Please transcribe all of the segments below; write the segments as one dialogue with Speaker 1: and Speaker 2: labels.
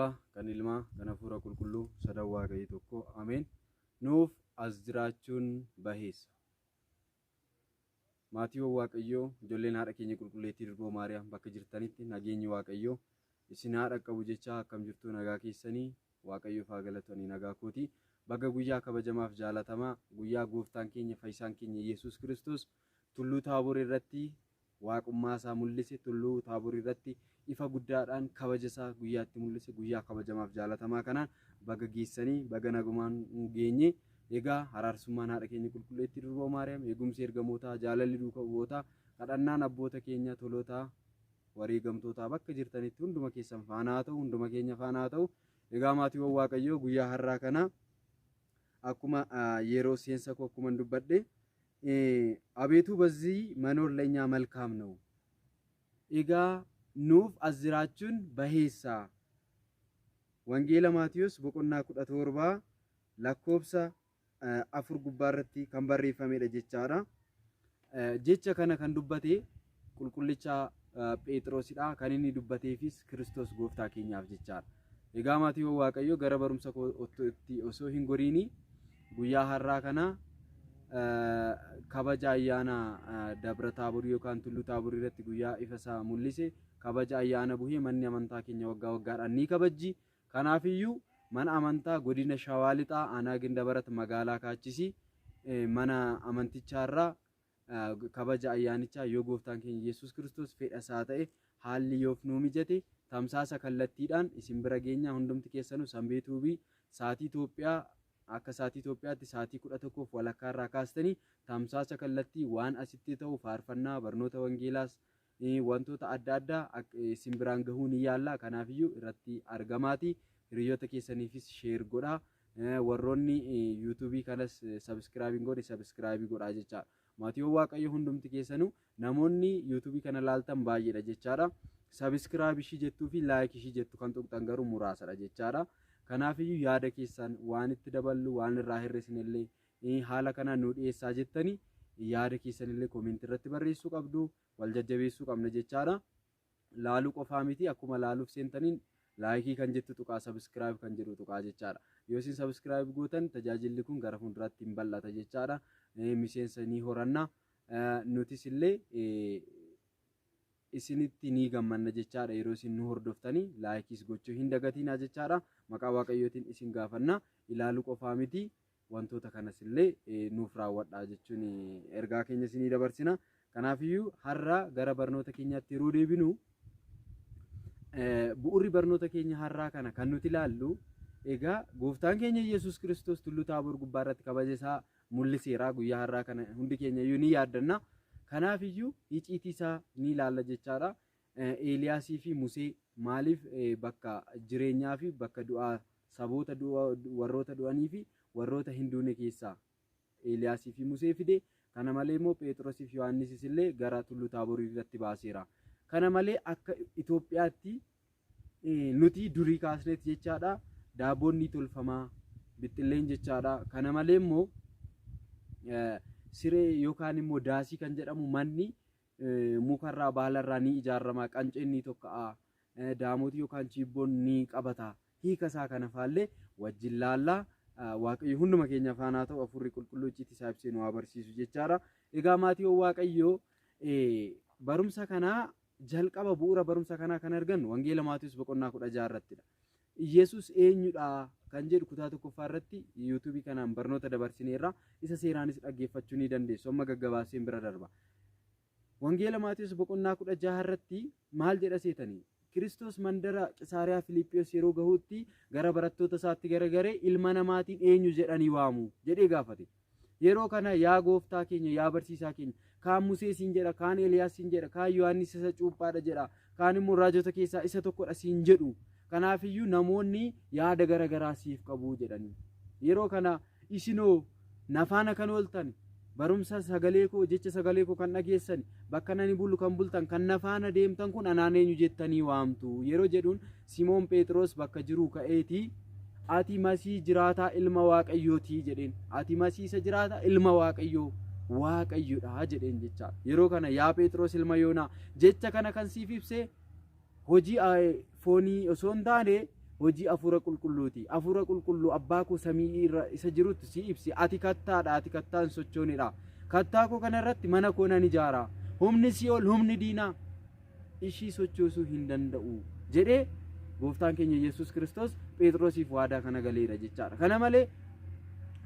Speaker 1: Abbaa, kan Ilmaa, kan Hafuura Qulqulluu, sadan Waaqayyo tokko. Ameen. Nuuf as jiraachuun baheessa. Maatiiwwan Waaqayyoo, ijoolleen haadha keenya qulqulleettii Durboo Maariyaam bakka jirtanitti nageenyi Waaqayyoo isin haa dhaqqabu jechaa akkam jirtuu nagaa keessanii Waaqayyoof haa galatu ani nagaa kooti. Baga guyyaa kabajamaaf jaalatamaa guyyaa gooftaan keenya fayyisaan keenya Yesuus Kiristoos tulluu Taabor irratti waaqummaa isaa mul'ise tulluu Taabor irratti ifa guddaadhaan kabaja isaa guyyaa itti mul'ise guyyaa kabajamaaf jaalatamaa kanaan baga geessanii baga nagumaan geenye. Egaa araarsummaan haadha keenya qulqulleettii Durboo Maariyaam, eegumsi ergamootaa, jaalalli duuka bu'ootaa, kadhannaan abboota keenya tolootaa, wareegamtootaa bakka jirtanitti hunduma keessan faana haa ta'u, hunduma keenya faana haa ta'u. Egaa maatiiwwan Waaqayyoo guyyaa har'aa kana akkuma yeroo seensa koo akkuma dubbadhe abeetuu bazzii manoor leenyaa malkaam na'u. Egaa nuuf as jiraachuun baheessa. Wangeela Maatiyus boqonnaa 17 lakkoofsa 4 gubbaa irratti kan barreeffamedha jechaadha. Jecha kana kan dubbate qulqullicha Pheexiroosidha. Kan inni dubbateefis Kiristoos gooftaa keenyaaf jechaadha. Egaa maatiiwwan Waaqayyoo gara barumsa kootti osoo hin goriini guyyaa har'aa kana kabaja ayyaana Dabra Taaborii yookaan Tulluu Taaborii irratti guyyaa ifa isaa mul'ise kabaja ayyaana buhee manni amantaa keenya waggaa waggaadhaan ni kabajji. Kanaafiyyuu mana amantaa godina Shawaa Lixaa aanaa Gindabarat magaalaa Kaachisii mana amantichaarraa kabaja ayyaanichaa yoo gooftaan keenya Yesuus Kiristoos fedha isaa ta'e haalli yoof nuu mijate tamsaasa kallattiidhaan isin bira geenya hundumti keessanuu Sanbee Tuubii sa'aatii Itoophiyaa akka sa'aatii Itoophiyaatti sa'aatii 11:30 irraa kaastanii tamsaasa kallattii waan asitti ta'u faarfannaa barnoota wangeelaas wantoota adda addaa isin biraan gahuu ni yaalla. Kanaafiyyuu irratti argamaati. Hiriyoota keessaniifis share godhaa. Warroonni yuutuubii kanas subscribe hin godhe subscribe godhaa jechaadha. Maatiiwwan Waaqayyo hundumti keessanuu namoonni yuutuubii kana laaltan baay'eedha jechaadha. Subscribe ishii jettuu fi like ishii jettu kan tuqxan garuu muraasadha jechaadha. Kanaafiyyuu yaada keessan waan itti daballu waan irraa hir'isnellee haala kanaan nu dhiyeessaa jettanii yaada keessanillee comment irratti barreessuu qabdu. Wal jajjabeessuu qabna jechaadha. Laaluu qofaa miti akkuma laaluuf seentaniin like kan jettu tuqaa subscribe kan jedhu tuqaa jechaadha. Yoo isin subscribe gootan tajaajilli kun gara fuulduraatti hin bal'ata jechaadha. Miseensa ni horanna. Nutis illee isinitti ni gammanna jechaadha yeroo isin nu hordoftanii likeis gochuu hin dagatinaa jechaadha. Maqaa Waaqayyootiin isin gaafanna. Ilaaluu qofaa miti wantoota kanas illee nuuf raawwadhaa jechuun ergaa keenya isinii dabarsina. Kanaafiyyuu har'a gara barnoota keenyaatti yeroo deebinu bu'urri barnoota keenya har'aa kana kan nuti ilaallu egaa gooftaan keenya Yesuus Kiristoos tulluu Taaboor gubbaa irratti kabaja isaa mul'iseera guyyaa har'aa kana hundi keenya iyyuu ni yaaddanna. Kanaafiyyuu iciitii isaa ni ilaalla jechaadha. Eeliyaasii fi Musee maaliif bakka jireenyaa fi bakka du'aa saboota warroota du'anii fi warroota hin duune keessaa Eeliyaasii fi Musee fide. Kana malee immoo Phexrosii fi Yohaannisis illee gara tulluu Taaborii irratti baaseera. Kana malee akka Itoophiyaatti nuti durii kaasneeti jechaadha. Daabboon ni tolfamaa bixxilleen jechaadha. Kana malee immoo siree yookaan immoo daasii kan jedhamu manni mukarraa baalarraa ni ijaarama. Qanceen ni tokka'a. Daamotii yookaan chiibboon ni qabata. Hiika isaa kana faallee wajjin laallaa. Waaqayyo hunduma keenya faana haa ta'u hafuurri qulqulluu icciitii isaa ibsee nu haa barsiisu jechaadha. Egaa maatiiwwan Waaqayyoo barumsa kanaa jalqaba bu'uura barumsa kanaa kan argannu Wangeela Maatiyus boqonnaa 16 irrattidha. Yesus eenyudha kan jedhu kutaa tokkoffaa irratti yuutuubii kanaan barnoota dabarsineerra. Isa seeraanis dhaggeeffachuu ni dandeessu. Amma gaggabaabseen bira darba. Wangeela Maatiyus boqonnaa 16 irratti maal jedha seetanii? Kiristoos mandara Qisaariyaa Filiiphiyoos yeroo gahuutti gara barattoota isaatti garagaree ilma namaatiin eenyu jedhanii waamu jedhee gaafate. Yeroo kana yaa gooftaa keenya yaa barsiisaa keenya kaan Musee siin jedha kaan Eeliyaas siin jedha kaan Yohaannis isa cuuphaadha jedha kaan immoo raajota keessaa isa tokkodha siin jedhu. Kanaafiyyuu namoonni yaada garagaraa siif qabu jedhanii. Yeroo kana isinoo na faana kan ooltan barumsa sagalee koo jecha sagalee koo kan dhageessan bakka nani bulu kan bultan kan na faana deemtan kun anaan eenyu jettanii waamtu yeroo jedhuun Simoon Phexros bakka jiruu ka'eetii ati masii jiraataa ilma Waaqayyooti jedheen. Ati masii isa jiraataa ilma Waaqayyoo Waaqayyodha jedheen jecha. Yeroo kana yaa Phexros ilma Yoonaa jecha kana kan siif ibse hojii foonii osoo hin taane hojii Hafuura Qulqulluuti. Hafuura Qulqulluu abbaa koo samii irra isa jirutti si ibsi. Ati kattaadha, ati kattaa hin sochoonedha. Kattaa koo kana irratti mana koo nan ijaara. Humni si'ool, humni diinaa ishii sochoosuu hin danda'u jedhee gooftaan keenya Yesuus Kiristoos Phexrosiif waadaa kana galeera jechaadha. Kana malee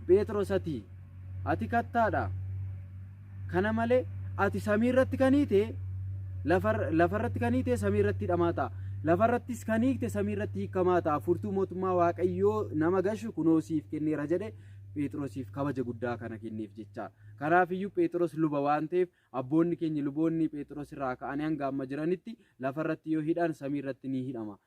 Speaker 1: Phexros ati kattaadha. Kana malee ati samii irratti kan hiite lafarratti kan hiite samii irratti hidhamaa ta'a. Lafarrattis kan hiikte samii irratti hiikamaa ta'a. Furtuu mootummaa Waaqayyoo nama gashu kunoo siif kenneera jedhe Phexrosiif kabaja guddaa kana kenneef jechaadha. Kanaafiyyuu Phexros luba waan ta'eef abboonni keenya luboonni Phexros irraa ka'anii hanga amma jiranitti lafarratti yoo hidhan samii irratti ni hidhama.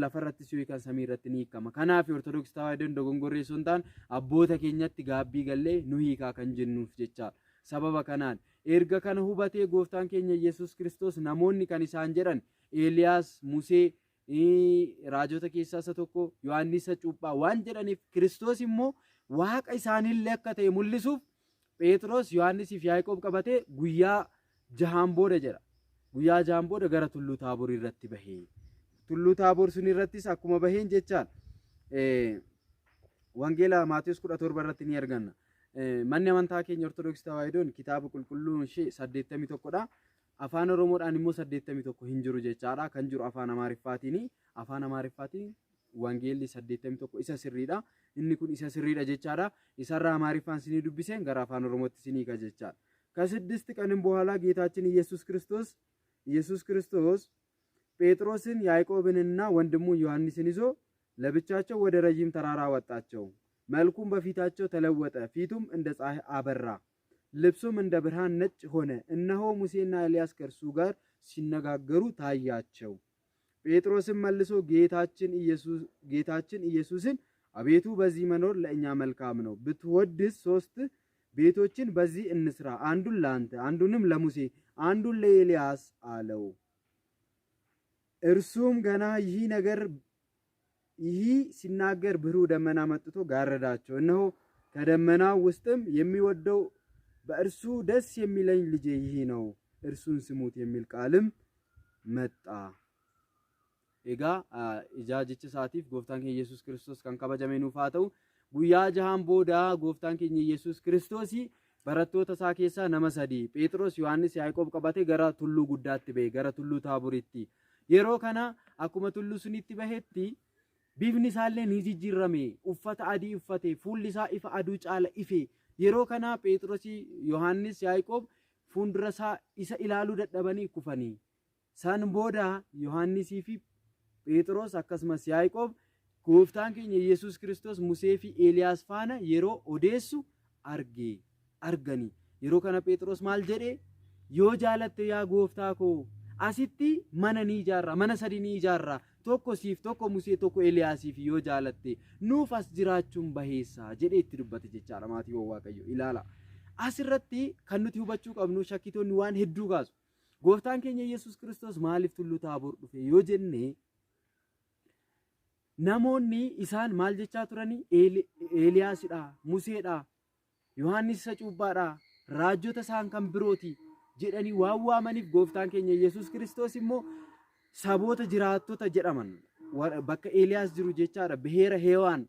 Speaker 1: Lafarrattis yoo hiikan samii irratti ni hiikama. Kanaaf Ortodoksii Tawaahidoon dogongorree osoo hin taane abboota keenyatti gaabbii gallee nu hiikaa kan jennuuf jechaadha. Sababa kanaan erga kana hubatee gooftaan keenya Yesuus Kiristoos namoonni kan isaan jedhan Eeliyaas, Musee, raajota keessaa isa tokko, Yohaannis isa cuuphaa waan jedhaniif Kiristoos immoo Waaqa isaaniillee akka ta'e mul'isuuf Phexros, Yohaannisii fi Yaaqoob qabatee guyyaa jahaan booda jedha. Guyyaa jahaan booda gara tulluu Taaboor irratti bahee. Tulluu Taaboor sun irrattis akkuma baheen jechaan Wangeela Maatiyus 17 irratti ni arganna. Manni amantaa keenya Ortodoksii Tawaahidoon kitaaba qulqulluun ishee 81dha. Afaan Oromoodhaan immoo 81 hin jiru jechaadha. Kan jiru afaan Amaariffaatiini. Afaan Amaariffaatiin Wangeelli 81 isa sirriidha. Inni kun isa sirriidha jechaadha. Isarraa Amaariffaan sinii dubbiseen gara afaan Oromootti sinii hiika jechaadha. ከስድስት ቀንም በኋላ ጌታችን ኢየሱስ ክርስቶስ ጴጥሮስን ያዕቆብንና ወንድሙን ዮሐንስን ይዞ ለብቻቸው ወደ ረዥም ተራራ አወጣቸው። መልኩም በፊታቸው ተለወጠ፣ ፊቱም እንደ ፀሐይ አበራ፣ ልብሱም እንደ ብርሃን ነጭ ሆነ። እነሆ ሙሴና ኤልያስ ከእርሱ ጋር ሲነጋገሩ ታያቸው። ጴጥሮስም መልሶ ጌታችን ኢየሱስን አቤቱ በዚህ መኖር ለእኛ መልካም ነው፣ ብትወድስ ሶስት ቤቶችን በዚህ እንስራ፣ አንዱን ለአንተ፣ አንዱንም ለሙሴ፣ አንዱን ለኤልያስ አለው። እርሱም ገና ይህ ነገር ይህ ሲናገር ብሩህ ደመና መጥቶ ጋረዳቸው። እነሆ ከደመናው ውስጥም የምወደው በእርሱ ደስ የሚለኝ ልጄ ይህ ነው፣ እርሱን ስሙት የሚል ቃልም መጣ። Egaa ijaa jecha isaatiif gooftaan keenya Yesuus Kiristoos kan kabajame nuuf haa ta'u. Guyyaa jahaan booda gooftaan keenya Yesuus Kiristoos barattoota isaa keessaa nama sadii Phexros, Yohaannis, Yaaqoob qabatee gara tulluu guddaatti ba'e, gara tulluu Taaboritti. Yeroo kana akkuma tulluu sunitti bahetti bifni isaallee ni jijjiirame. Uffata adii uffate, fuulli isaa ifa aduu caala ife. Yeroo kana Phexros, Yohaannis, Yaaqoob fuuldura isaa isa ilaaluu dadhabanii kufanii. San booda Yohaannisii fi Phexros akkasumas Yaaqoob gooftaan keenya Yesuus Kiristoos Musee fi Eeliyaas faana yeroo odeessu arganii. Yeroo kana Phexros maal jedhee? Yoo jaalatte yaa gooftaa koo asitti mana ni ijaarra, mana sadi ni ijaarra, tokko siif, tokko Musee, tokko Eeliyaasiif, yoo jaalatte nuuf as jiraachuun baheessa jedhee itti dubbate jechaadha. Maatii Waaqayyo ilaala. Asirratti kan nuti hubachuu qabnu shakkitoonni waan hedduu kaasu. Gooftaan keenya Yesuus Kiristoos maaliif tulluu Taaboor dhufe yoo jenne, namoonni isaan maal jechaa turanii? Eeliyaasidha, Museedha, Yohaannis isa cuuphaadha, raajota isaan kan birooti jedhanii waan waamaniif gooftaan keenya Yesuus Kiristoos immoo saboota jiraattota jedhaman bakka Eeliyaas jiru jechaadha. Biheera Heewaan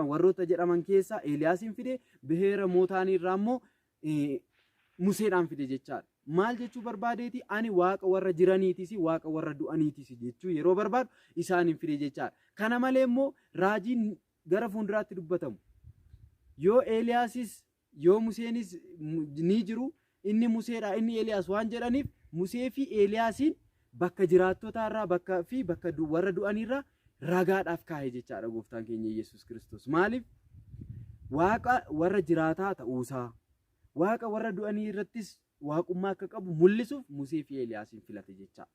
Speaker 1: warroota jedhaman keessaa Eeliyaasin fide, biheera Mootaanii irraa immoo Museedhaan fide jechaadha. Maal jechuu barbaadeeti? Ani waaqa warra jiraniitis waaqa warra du'aniitis jechuu yeroo barbaadu isaan fide jechaadha. Kana malee immoo raajiin gara fuulduraatti dubbatamu yoo Eeliyaasis yoo Museenis ni jiru, inni Museedha, inni Eeliyaas waan jedhaniif Musee fi Eeliyaasiin bakka jiraattotaa irraa bakka fi bakka warra du'aniirraa ragaadhaaf kaa'e jechaadha gooftaan keenya Yesuus Kiristoos. Maaliif? Waaqa warra jiraataa ta'uusaa, waaqa warra du'anii irrattis waaqummaa akka qabu mul'isuuf Musee fi Eeliyaasiin filate jechaadha.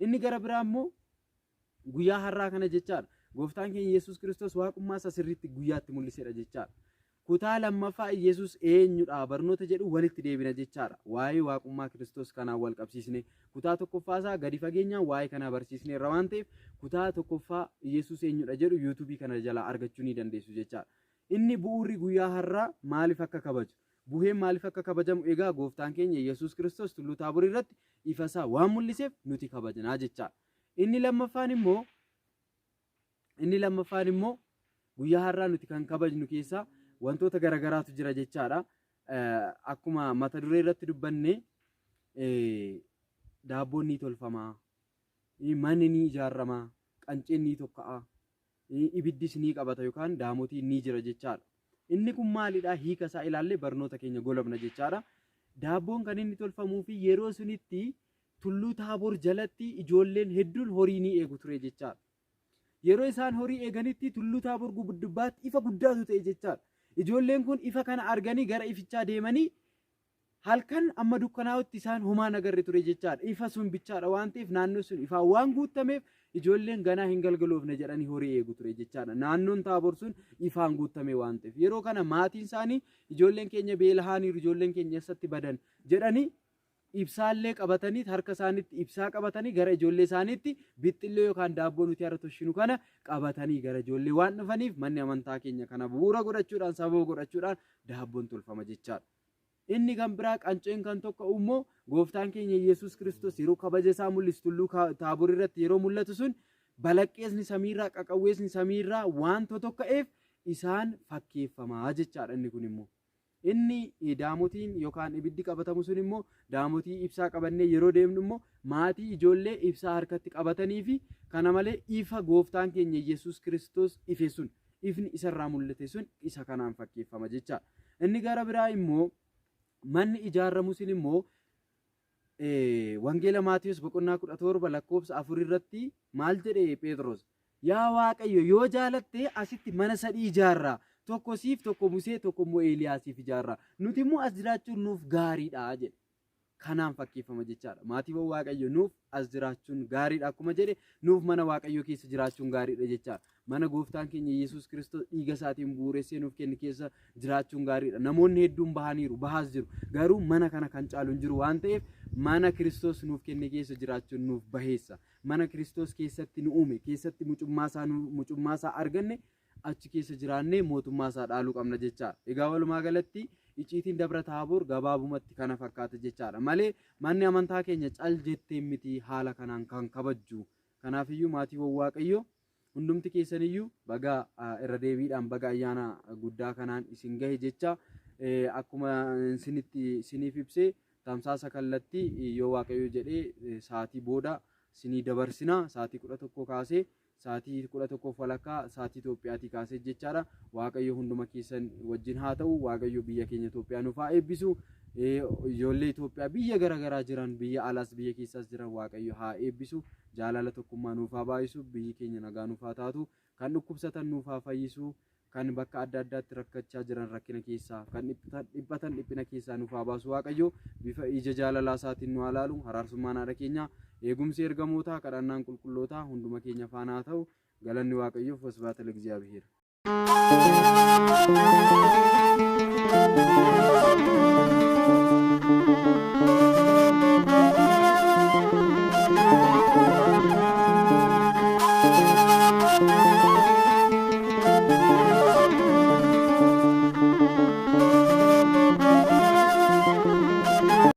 Speaker 1: Inni gara biraa immoo guyyaa har'aa kana jechaadha. Gooftaan keenya Yesuus Kiristoos waaqummaa isaa sirriitti guyyaatti mul'isedha jechaadha. Kutaa lammaffaa Yesuus eenyudha barnoota jedhu walitti deebina jechaadha. Waa'ee waaqummaa Kiristoos kanaan wal qabsiisne kutaa tokkoffaa isaa gadi fageenyaan waa'ee kanaa barsiisneerra waan ta'eef kutaa tokkoffaa Yesuus eenyudha jedhu yuutuubii kana jalaa argachuu ni dandeessu jechaadha. Inni bu'uurri guyyaa har'aa maaliif akka kabaju? Buheen maaliif akka kabajamu? Egaa gooftaan keenya Yesuus Kiristoos tulluu Taaborii irratti ifa isaa waan mul'iseef nuti kabajnaa jechaadha. Inni lammaffaan immoo Inni lammaffaan immoo guyyaa har'aa nuti kan kabajnu keessaa wantoota garagaraatu jira jechaadha. Akkuma mata duree irratti dubbanne daabboon ni tolfama, manni ni ijaarama, qanceen ni tokka'a, ibiddis ni qabata yookaan daamotiin ni jira jechaadha. Inni kun maalidha? Hiika isaa ilaallee barnoota keenya golabna jechaadha. Daabboon kan inni tolfamuu fi yeroo sunitti tulluu Taaboor jalatti ijoolleen hedduun horii ni eegu ture jechaadha. Yeroo isaan horii eeganitti tulluu Taaboor gubbaatti ifa guddaatu ta'e jechaadha. Ijoolleen kun ifa kana arganii gara ifichaa deemanii halkan amma dukkanaa'utti isaan homaa hin agarre ture jechaadha. Ifa sun bichaadha waan ta'eef naannoo sun ifaan waan guutameef ijoolleen ganaa hin galgaloofne jedhanii horii eegu ture jechaadha. Naannoon Taaboor sun ifaan guutame waan ta'eef. Yeroo kana maatiin isaanii ijoolleen keenya beela'aniiru, ijoolleen keenya eessatti badan jedhanii ibsaallee qabatanii harka isaaniitti ibsaa qabatanii gara ijoollee isaaniitti bixxillee yookaan daabboo nuti har'a toshinu kana qabatanii gara ijoollee waan dhufaniif manni amantaa keenya kana bu'uura godhachuudhaan sababa godhachuudhaan daabboon tolfama jechaadha. Inni kan biraa qanceen kan tokko immoo gooftaan keenya Yesuus Kiristoos yeroo kabaja isaa mul'isu tulluu Taaboor irratti yeroo mul'atu sun balaqqeesni samiirraa qaqawweesni samiirraa waan totokka'eef isaan fakkeeffamaa jechaadha inni kun immoo. Inni daamotiin yookaan ibiddi qabatamu sun immoo daamotii ibsaa qabannee yeroo deemnu immoo maatii ijoollee ibsaa harkatti qabatanii fi kana malee ifa gooftaan keenya Yesuus Kiristoos ife sun ifni isarraa mul'ate sun isa kanaan fakkeeffama jechaadha. Inni gara biraa immoo manni ijaaramu sun immoo Wangeela Maatiyus boqonnaa 17 lakkoofsa 4 irratti maal jedhe Phexros? Yaa Waaqayyo yoo jaalatte asitti mana sadii ijaarra. Tokko siif, tokko Musee, tokko immoo Eeliyaasiif ijaarra. Nuti immoo as jiraachuun nuuf gaariidha jedhe. Kanaan fakkeeffama jechaadha. Maatiiwwan Waaqayyo nuuf as jiraachuun gaariidha akkuma jedhe nuuf mana Waaqayyoo keessa jiraachuun gaariidha jechaadha. Mana gooftaan keenya Yesuus Kiristoos dhiiga isaatiin bu'uuressee nuuf kenne keessa jiraachuun gaariidha. Namoonni hedduun bahaniiru, bahaas jiru. Garuu mana kana kan caalu hin jiru waan ta'eef mana Kiristoos nuuf kenne keessa jiraachuun nuuf baheessa. Mana Kiristoos keessatti nu uume, keessatti mucummaa isaa arganne achi keessa jiraannee mootummaa isaa dhaaluu qabna jechaadha. Egaa walumaa galatti icciitiin Dabra Taaboor gabaabumatti kana fakkaata jechaadha. Malee manni amantaa keenya cal jettee miti haala kanaan kan kabajju. Kanaafiyyuu maatiiwwan Waaqayyoo hundumti keessaniyyuu baga irra deebiidhaan baga ayyaana guddaa kanaan isin gahe jecha akkuma isinitti isiniif ibsee tamsaasa kallattii yoo Waaqayyo jedhee sa'aatii booda isinii dabarsina sa'aatii 11 kaasee sa'aatii 11:30 sa'aatii Itoophiyaatii kaasee jechaadha. Waaqayyo hunduma keessan wajjin haa ta'u. Waaqayyo biyya keenya Itoophiyaa nuuf haa eebbisu. Ijoollee Itoophiyaa biyya garaagaraa jiran biyya alaas biyya keessaas jiran Waaqayyo haa eebbisu. Jaalala tokkummaa nuuf haa baay'isu. Biyyi keenya nagaa nuuf haa taatu. Kan dhukkubsatan nuuf haa fayyisu. Kan bakka adda addaatti rakkachaa jiran rakkina keessaa, kan dhiphatan dhiphina keessaa nuuf haa baasu Waaqayyo. Bifa ija jaalalaa isaatiin nu haa laalu. Haraarsummaan haadha keenyaa, eegumsi ergamootaa, kadhannaan qulqullootaa hunduma keenya faana haa ta'u. Galanni Waaqayyoof wasbaata Ligziyaabiheer.